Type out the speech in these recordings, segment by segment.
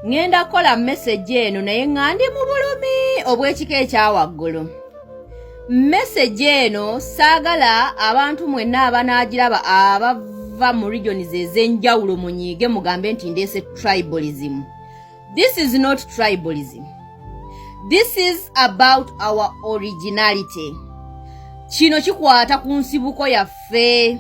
Ŋŋenda kukola message eno, naye nga ndi mu bulumi obw'ekika ekyawaggulu. Message eno saagala abantu mwenna abanaagiraba abava mu regions ez'enjawulo munyiige, mugambe nti ndeese tribalism. This is not tribalism, this is about our originality. Kino kikwata ku nsibuko yaffe,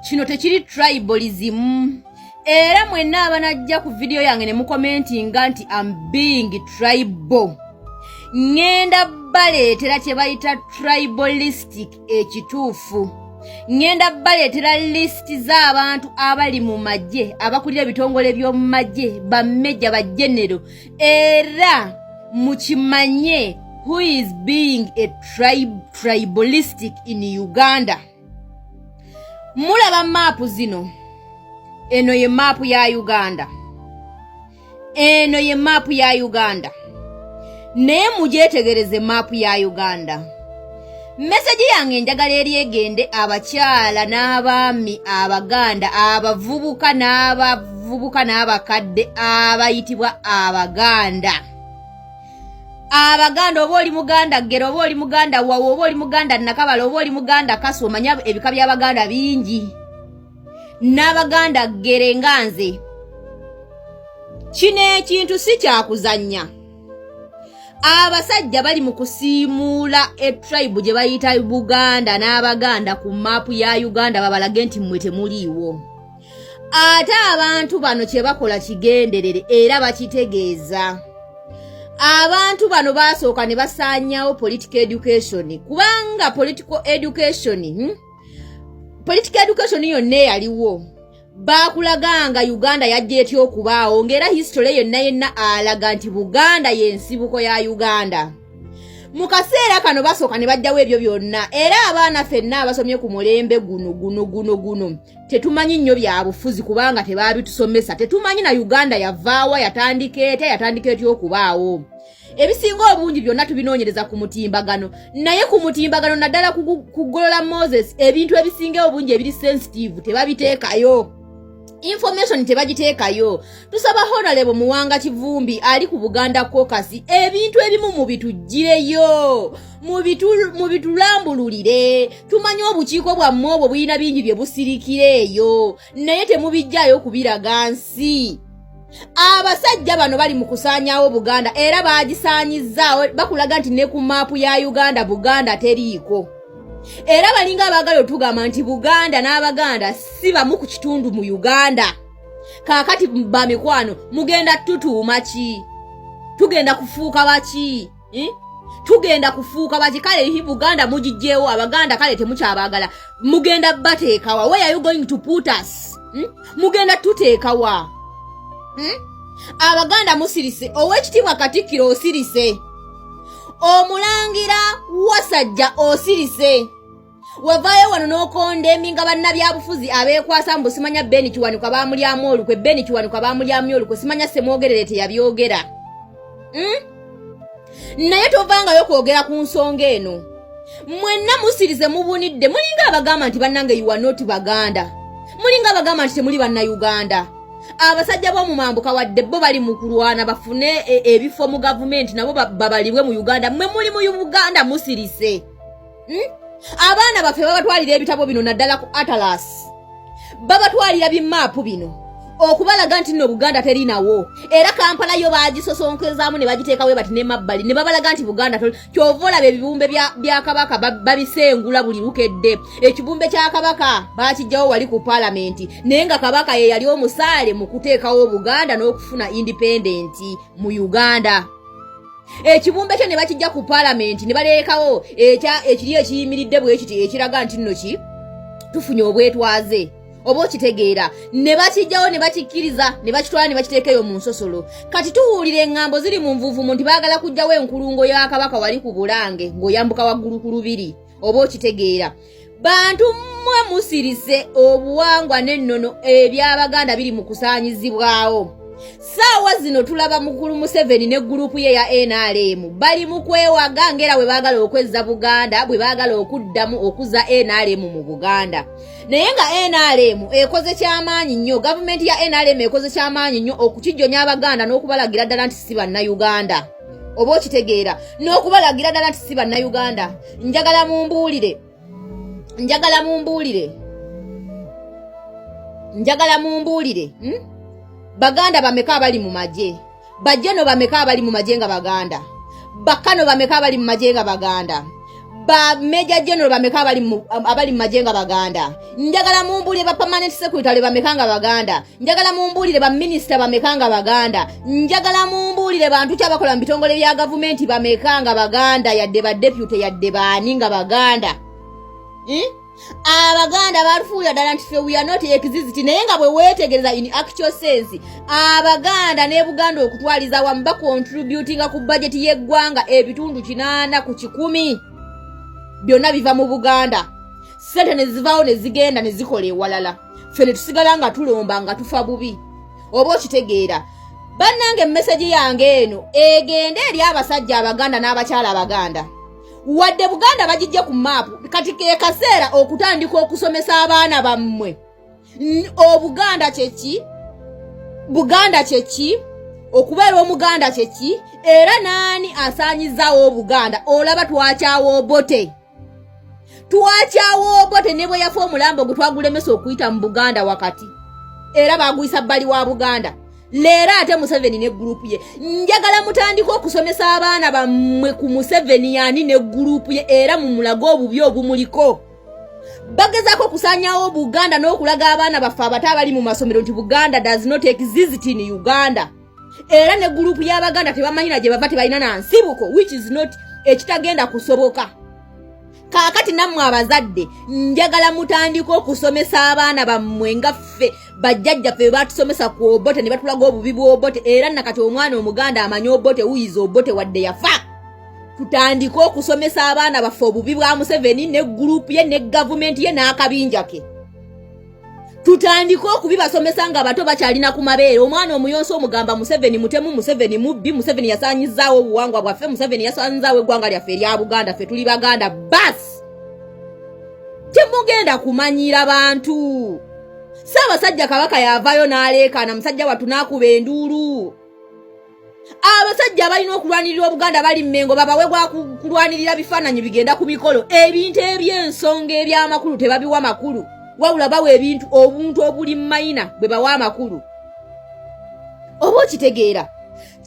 kino tekiri tribalism. Era mwenna abanajja ku vidiyo yange ne mucommentinga nti am being tribal, ŋŋenda baleetera kye bayita tribalistic ekituufu. Ŋŋenda baleetera lisiti z'abantu abali mu magye, abakulira ebitongole by'omu magye, bamejja, bajenero, era mukimanye who is being a tribalistic in Uganda. Mulaba maapu zino. Eno ye maapu ya Uganda, eno ye maapu ya Uganda, naye mugyetegereze maapu ya Uganda. Message yange njagala eri egende abakyala n'abaami Abaganda, abavubuka n'abavubuka n'abakadde abayitibwa Abaganda. Abaganda, oba oli Muganda Ggere, oba oli Muganda Wawe, oba oli Muganda Nakabala, oba oli Muganda Kasu, omanye ebika by'Abaganda bingi, n'Abaganda Ggere nga nze, kino ekintu si kyakuzannya. Abasajja bali mu kusiimuula etribe gye bayita Buganda n'Abaganda ku maapu ya Uganda, babalage nti mmwe temuliiwo. Ate abantu bano kye bakola kigenderere era bakitegeeza. Abantu bano baasooka ne basaanyaawo political education, kubanga political education, Political education yonna eyaliwo baakulaganga Uganda yajja etya okubaawo, ng'era history yonna yenna alaga nti Buganda y'ensibuko ya Uganda. Mu kaseera kano basooka ne bajjawo ebyo byonna, era abaana ffenna abasomye ku mulembe guno guno guno guno tetumanyi nnyo bya bufuzi kubanga tebabitusomesa. Tetumanyi na Uganda yavaawa, yatandika etya, yatandika etya okubaawo. Ebisinga obungi byonna tubinoonyereza ku mutimbagano, naye ku mutimbagano, naddala ku Golola Moses, ebintu ebisinga obungi ebiri sensitive tebabiteekayo, information tebagiteekayo. Tusaba Honorable Muwanga Kivumbi ali ku Buganda Caucus, ebintu ebimu mubituggireyo, mubitulambululire tumanye. Obukiiko bwammwe obwo bulina bingi bye busirikira eyo, naye temubijjaayo kubiraga nsi. Abasajja bano bali mu kusaanyaawo Buganda, era bagisaanyizaawo. Bakulaga nti ne ku maapu ya Uganda Buganda teriiko, era balinga abaagala otugamba nti Buganda n'Abaganda si bamu ku kitundu mu Uganda. Kaakati bamikwano, mugenda tutuuma ki? Tugenda kufuuka baki, eh? Tugenda kufuuka baki? Kale hi Buganda mugijjeewo, Abaganda kale temukyabaagala, mugenda bateekawa? Where are you going to put us, Mugenda tuteekawa, Abaganda musirise. Owekitiibwa Katikkiro osirise, Omulangira Wasajja osirise. Wavaayo wano n'ocondemninga bannabyabufuzi abeekwasa mbu simanya Beni Kiwanuka baamulyamu olukwe, Beni Kiwanuka baamulyamu olukwe, simanya Semwogerere teyabyogera, Naye tovangayo kwogera ku nsonga eno. Mwenna musirize, mubunidde, mulinga abagamba nti bannange, you are not Baganda, mulinga abagamba nti temuli Bannayuganda. Abasajja b'omumambuka wadde bo bali mu kulwana bafune ebifo mu gavumenti, nabo babalibwe mu Uganda. Mmwe muli mu Buganda musirise, Abaana baffe babatwalira ebitabo bino, naddala ku atlas, babatwalira bimaapu bino okubalaga nti nno Buganda terinawo. Era Kampala yo bagisosonkezaamu ne bagiteekawo bati nemabbali ne babalaga nti Buganda. Kyova olaba ebibumbe bya Kabaka babisengula buli lukedde. Ekibumbe kya Kabaka bakijjawo wali ku Paalamenti, naye nga Kabaka ye yali omusaale mu kuteekawo Buganda n'okufuna independent mu Uganda. Ekibumbe kyo ne bakijja ku Paalamenti ne baleekawo ekiri ekiyimiridde bwe kiti ekiraga nti nno ki tufunye obwetwaze, oba okitegeera, ne bakijjawo ne bakikkiriza ne bakitwala ne bakiteeka eyo mu nsosolo. Kati tuwulira eŋŋambo ziri mu nvuuvumu nti baagala kuggyawo enkulungo ya Kabaka wali ku Bulange ng'oyambuka waggulu ku lubiri, oba okitegeera. Bantu mmwe musirise, obuwangwa n'ennono eby'Abaganda biri mu kusaanyizibwawo. Saawa zino tulaba mukulu Museveni ne gurupu ye ya NRM bali mu kwewaga ng'era bwe baagala okwezza Buganda, bwe baagala okuddamu okuza NRM mu Buganda. Naye nga NRM ekoze kyamaanyi nnyo, gavumenti ya NRM ekoze kyamaanyi nnyo okukijonya Abaganda n'okubalagira ddala nti si Bannayuganda. Oba okitegeera, n'okubalagira ddala nti si Bannayuganda. Njagala mumbuulire, njagala mumbuulire, njagala mumbuulire, Baganda bameka abali mu magye? Bajeno bameka abali mu magye nga Baganda? Bakano bameka abali mu magye nga Baganda? Ba Major General bameka abali mu magye nga Baganda? Njagala mumbuulire ba permanent secretary bameka nga Baganda. Njagala mumbuulire ba minister bameka nga Baganda. Njagala mumbuulire bantu ki abakola mu bitongole bya gavumenti bameka nga Baganda, yadde ba deputy, yadde baani nga Baganda. Abaganda balufuula ddala nti ffe we are not exist, naye nga bwe weetegereza in actual sense, Abaganda ne Buganda okutwaliza awamu bacontributinga ku bajeti y'eggwanga 8%. Byonna biva mu Buganda, ssente ne zivaawo ne zigenda ne zikola ewalala, ffe ne tusigala nga tulomba nga tufa bubi. Oba okitegeera? Bannange, message yange eno egende eri abasajja Abaganda n'abakyala Abaganda. Wadde Buganda bagijje ku maapu, kati ke kaseera okutandika okusomesa abaana bammwe Obuganda kyeki, Buganda kyeki, okubeera Omuganda kyeki, era naani asaanyizaawo Obuganda. Olaba twakyawa Obote, twakyawa Obote, ne bwe yafa omulambo gwe twagulemesa okuyita mu Buganda wakati, era baguyisa bbali wa Buganda. Leero ate Museveni ne gurupu ye, njagala mutandike okusomesa abaana bammwe ku Museveni yani ne gurupu ye, era mumulage obubi obumuliko. Bagezaako okusaanyawo Buganda n'okulaga abaana baffe abato abali mu masomero nti Buganda does not exist in Uganda, era ne gurupu y'Abaganda tebamanyina gye bava, tebalina na nsibuko, which is not ekitagenda kusoboka. Kaakati nammwe abazadde, njagala mutandike okusomesa abaana bammwe nga ffe bajjajjaffe bwe batusomesa ku Obote ne batulaga obubi bw'Obote, era nakati omwana Omuganda amanyi Obote, wuyiza Obote wadde yafa. Tutandike okusomesa abaana baffe obubi bwa Museveni ne gurupu ye ne gavumenti ye n'akabinja ke. Tutandike okubibasomesa nga bato, bakyalina ku mabeere. Omwana omuyonsa omugamba, "Museveni mutemu, Museveni mubbi, Museveni yasaanyizaawo obuwangwa bwaffe, Museveni yasaanyizaawo eggwanga lyaffe erya Buganda, ffe tuli Baganda." Basi temugenda kumanyira bantu. Ssaabasajja Kabaka yavaayo n'aleekaana, musajja wattu n'akuba enduulu. Abasajja abalina okulwanirira Obuganda bali Mmengo, babawe gwa kulwanirira bifaananyi bigenda ku mikolo. Ebintu eby'ensonga ebyamakulu tebabiwa makulu, wabula bawa ebintu obuntu obuli mayina bwe bawa amakulu. Oba okitegeera?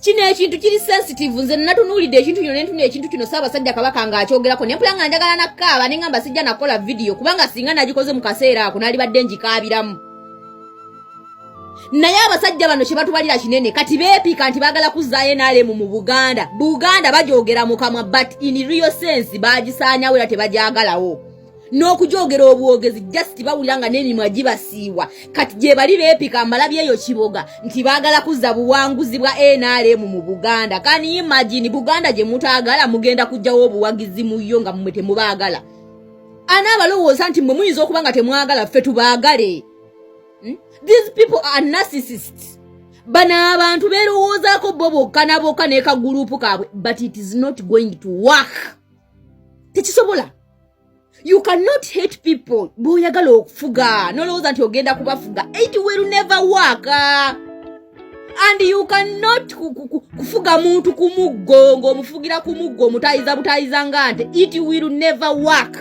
Kino ekintu kiri sensitive. Nze natunuulidde ekintu kino, nentunula ekintu kino Ssaabasajja Kabaka ng'akyogerako, nempula nga njagala nakkaaba, neŋŋamba sijja nakola vidiyo, kubanga singa nagikoze mu kaseera ako nalibadde njikaabiramu. Naye abasajja bano kye batubalira kinene. Kati beepiika nti baagala kuzzaayo NRM mu Buganda. Buganda bagyogera mu kamwa, but in real sense bagisaanyawo era tebagyagalawo n'okujogera obwogezi, just bawulira nga n'emimwa gibasiiwa. Kati gye bali beepika, mbalabye eyo Kiboga, nti baagala kuzza buwanguzi bwa NRM mu Buganda. Can you imagine? Buganda gye mutaagala, mugenda kuggyawo obuwagizi mu yo nga mmwe temubaagala. Anaabalowooza nti mmwe muyinza okuba nga temwagala, ffe tubaagale? These people are narcissists. Bano abantu beerowoozaako bo bokka na bokka n'ekagurupu kaabwe, but it is not going to work. Tekisobola. You cannot hate people bw'oyagala okufuga nolowooza nti ogenda kubafuga. It will never work. And you cannot kufuga muntu ku muggo, ng'omufugira ku muggo, omutayiza butayiza nga nte. It will never work.